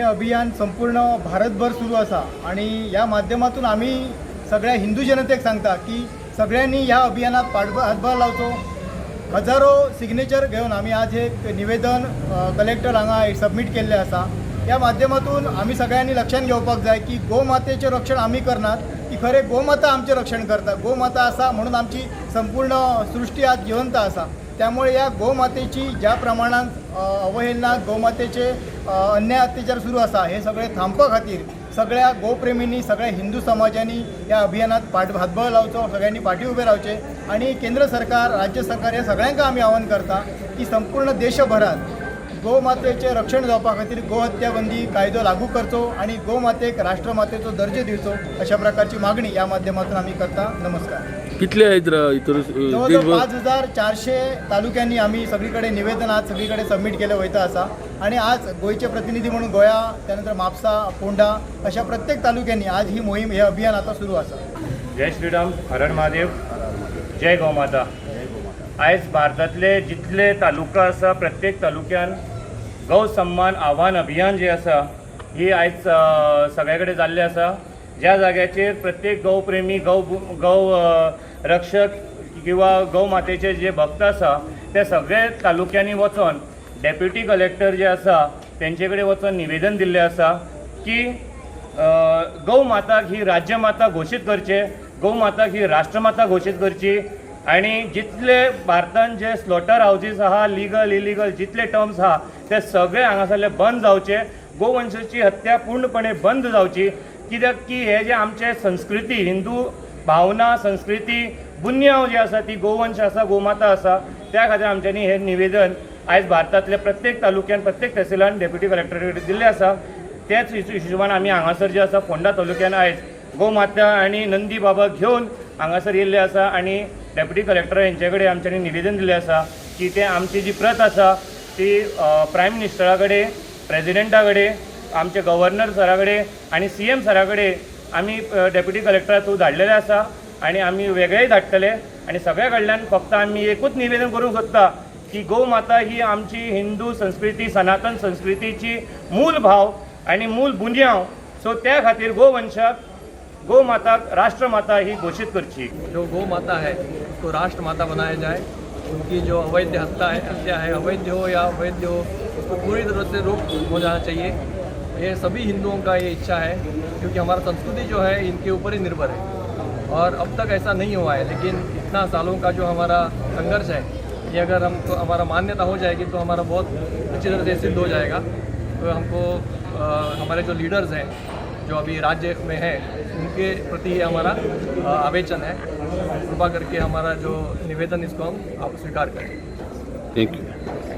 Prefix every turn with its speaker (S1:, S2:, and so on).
S1: अभियान संपूर्ण भारतभर सुरू आसा आणि ह्या माध्यमातून आमी सगळ्या हिंदू जनतेक सांगता की सगळ्यांनी ह्या अभियानात पाठबळ हातभार लावचो. हजारो सिग्नेचर घेवन आमी आज एक निवेदन कलेक्टर हांगा सबमीट केल्लें आसा. ह्या माध्यमातून आमी सगळ्यांनी लक्षात घेवपाक जाय की गोमातेचें रक्षण आमी करनात, की खरें गोमाता आमचें रक्षण करता. गोमाता आसा म्हणून आमची संपूर्ण सृश्टी आज जिवंत आसा. त्यामुळे ह्या गोमातेची ज्या प्रमाणात अवहेलना, गोमातेचे अन्याय अत्याचार सुरू आसा, हे सगळे थांबपा खातीर सगळ्या गोप्रेमींनी, सगळ्या हिंदू समाजांनी ह्या अभियानात हातबळ लावचो, सगळ्यांनी फाटी उबे रावचे. आणि केंद्र सरकार, राज्य सरकार ह्या सगळ्यांक आमी आवाहन करता की संपूर्ण देशभरात गोमातेचें रक्षण जावपा खातीर गोहत्या बंदी कायदो लागू करचो आणि गोमातेक राष्ट्रमातेचो दर्जो दिवचो, अशा प्रकारची मागणी या माध्यमातून आमी करता. नमस्कार.
S2: कितले आहेत इतर
S1: जवळ
S2: देशभर?
S1: 5400 तालुक्यांनी आम्ही सगळीकडे निवेदन आज सगळीकडे सबमिट केलं वयता आसा. आणि आज गोंयचे प्रतिनिधी म्हणून गोया, त्यानंतर म्हापसा, फोंडा अशा प्रत्येक तालुक्यांनी आज ही मोहीम, हे अभियान आता सुरू आसा.
S3: जय श्रीराम, हर हर महादेव, जय गौमाता. आयज भारतांतले जितले तालुका आसा, प्रत्येक तालुक्यान गौ सन्मान आव्हान अभियान जे आसा, ही आयज सगळे कडेन जाल्लें आसा. ज्या जाग्याचेर प्रत्येक गौप्रेमी, गौ गौ रक्षक किंवा गौ मातेचे जे भक्त आसा, ते सगळे तालुक्यांनी वचोन डेप्युटी कलेक्टर जे आसा तेंचे कडेन वचोन निवेदन दिल्लें आसा की गौ माताक ही राज्यमाता घोशीत करचे, गौ माताक ही राष्ट्रमाता घोशीत करची. आणि जितले भारतान जे स्लॉटर हावजीस आहा, लिगल इलिगल जितले टर्म्स आहा, ते सगळे हांगासरले बंद जावचे. गोवंशाची हत्या पूर्णपणे बंद जावची, कित्याक की हे जे आमचे संस्कृती, हिंदू भावना, संस्कृती, बुन्याव जी आसा, ती गोवंश आसा, गोमाता आसा. त्या खातीर आमच्यांनी हे निवेदन आयज भारतांतल्या प्रत्येक तालुक्यान, प्रत्येक तहसिलान डेप्युटी कलेक्टरा कडेन दिल्लें आसा. त्याच हिशोबान आमी हांगासर जे आसा, फोंडा तालुक्यान आयज गोमाता आनी नंदी बाबा घेवन हांगासर येयल्ले आसा आनी डेप्युटी कलेक्टर हेंचे कडेन आमच्यांनी निवेदन दिल्लें आसा की ते आमची जी प्रत आसा ती प्रायम मिनिस्टरा कडेन, प्रेजिडेंटा कडेन, आमचे गव्हर्नर सरा कडेन आनी सीएम सरा कडेन आमी डेप्युटी कलेक्टरा थ्रू धाडलेले आसा आनी आमी वेगळेय धाडटले. आनी सगळ्या कडल्यान फक्त आमी एकूच निवेदन करूंक सोदता की गोमाता ही आमची हिंदू संस्कृती, सनातन संस्कृतीची मूल भाव आनी मूल बुन्याव. सो त्या खातीर गोवंशाक, गोमाताक राष्ट्रमाता ही घोशीत करची.
S4: जो गौ माता है, उसको राष्ट्र माता बनाया जाए. उनकी जो अवैध हत्या है, अवैध हो या वैध हो, उसको पूरी तरह से रोक हो जाना चाहिए. ये सभी हिंदुओं का ये इच्छा है, क्योंकि हमारा संस्कृति जो है, इनके ऊपर ही निर्भर है और अब तक ऐसा नहीं हुआ है. लेकिन इतना सालों का जो हमारा संघर्ष है, ये अगर हमको हमारा मान्यता हो जाएगी तो हमारा बहुत अच्छी तरह से सिद्ध हो जाएगा. तो हमको हमारे जो लीडर्स हैं, जो अभी राज्य में हैं, उनके प्रति ये हमारा आवेदन है. कृपा करके हमारा जो निवेदन, इसको हम आप स्वीकार करें.
S2: Thank you.